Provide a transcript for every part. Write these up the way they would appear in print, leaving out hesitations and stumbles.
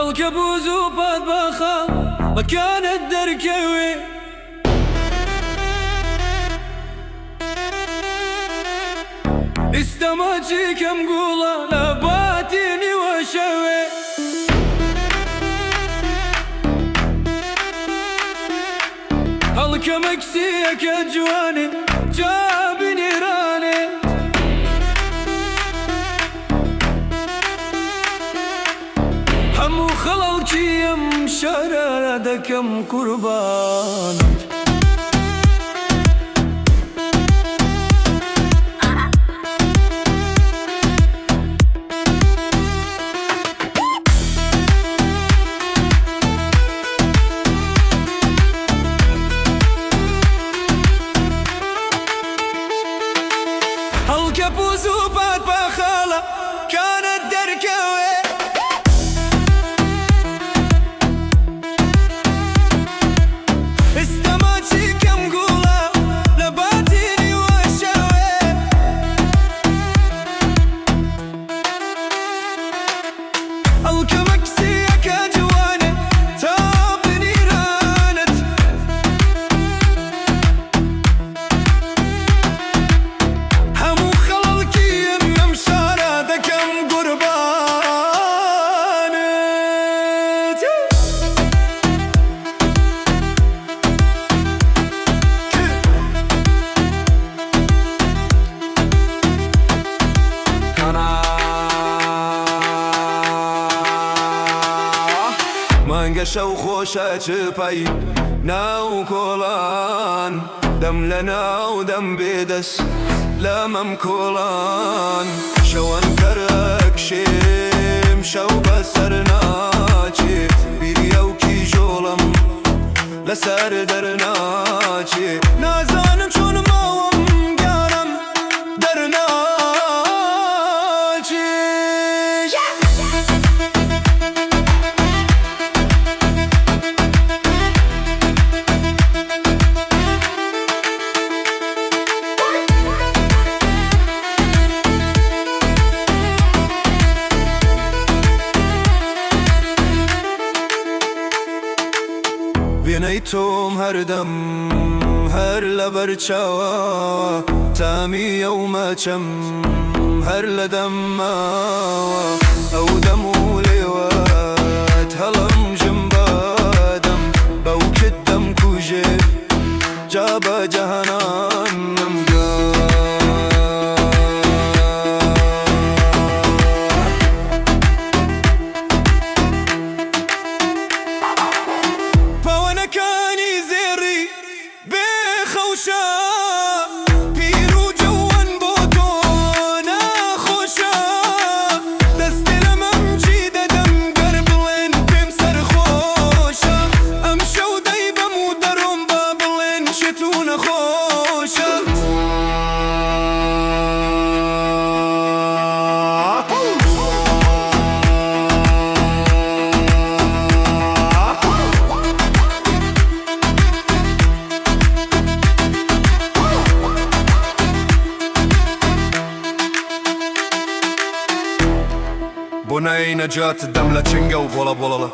هەڵکە بوز و پات بەخاڵ مەکانت دەرکەوێ. ئیستەماچی کەم گوڵە لە باتی نیوەشەوێ. هەڵکە مەکسیەکە جوانێ جا بینیرانێ. هەموو خەڵکی ئەم شارە دەکەم قوربان. هەڵکە پوز و پات بەخاڵە کانت دەرکەوێ. ئێستەماچی کەم گوڵە لە باتی نیوەشەوێ. هەڵکە مەکسیەکە جوانێ تا بنیرانت. هەموو خەڵکی ئەم شارە دەکەم قوربانت. مانگە شەو خۆشە چپای ناو کۆڵان، دەم لە ناو دەم بێدەست لە مەم کۆڵان. شەوان کەرەک شێم شەو بەسەر ناچێ، بیری ئەو کیژۆڵم لەسەر دەرناچێ. نازانم چۆن ماوم گیانم دەرناچێ. وێنەی تۆم هەردەم هەر لەبەر چاوە، تامی ئەو مەچەم هەر لە دەمماوە. ئەو دەم و لێوەت هەڵم ژم بەدەم، بەو کت دەم کوژێ جا بە جەهانم گا. پاوەنەکانی زێڕی بێخەوشە، پیر و جەوەن بۆ تۆ ناخۆشە. دەستێ لە مەمکی دەدەم گەر بڵێن پێم سەرخۆشە. ئەم شەو دەیبەم و دەڕۆم با بڵێن شێت و نەخۆشە. بۆ نایەی نەجات دەم لە چنگە و بۆڵە بۆڵەڵە،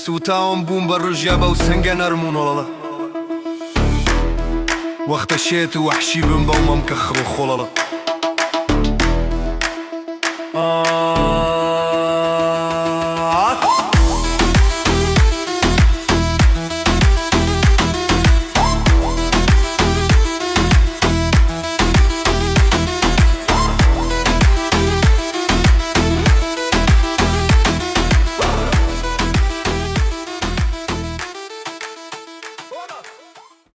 سووتاوم بووم بە ڕژیا بەو سنگە نەرم و نۆڵەڵە. وەختە شێت و وەحشی بم بەو مەمکە خڕ و خۆڵەڵە.